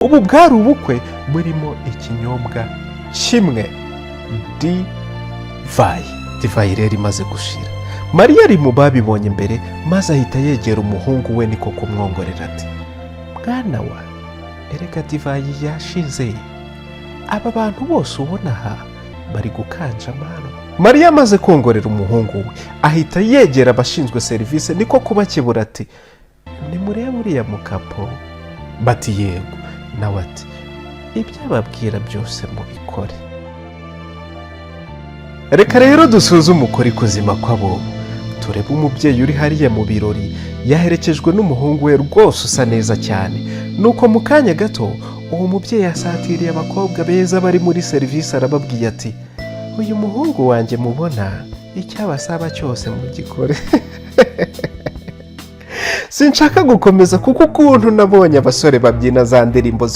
Ubu bwari ubukwe burimo ikinyobwa kimwe, divayi. Divayi rero imaze gushira, Mariya ari mu babibonye mbere, maze ahita yegera umuhungu we, niko kumwongorera ati: "Mwana wa, erega divayi yashize. Aba bantu bose ubona aha bari gukanja amanwa." Mariya amaze kongorera umuhungu we, ahita yegera abashinzwe serivisi, niko kubakebura ati: "Nimurebe uriya mukapo." Bati: "Yego." Nawe ati: "Ibyo ababwira byose mubikore." Reka rero dusuzume ukuri kuzima kw'abobo. Turebe umubyeyi uri hariya mu birori, yaherekejwe n'umuhungu we rwose usa neza cyane. Nuko mu kanya gato uwo mubyeyi asatiriye abakobwa beza bari muri serivisi, arababwiye ati: "Uyu muhungu wanjye mubona, icyo abasaba cyose mugikore." Sinshaka gukomeza, kuko ukuntu nabonye abasore babyina za ndirimbo.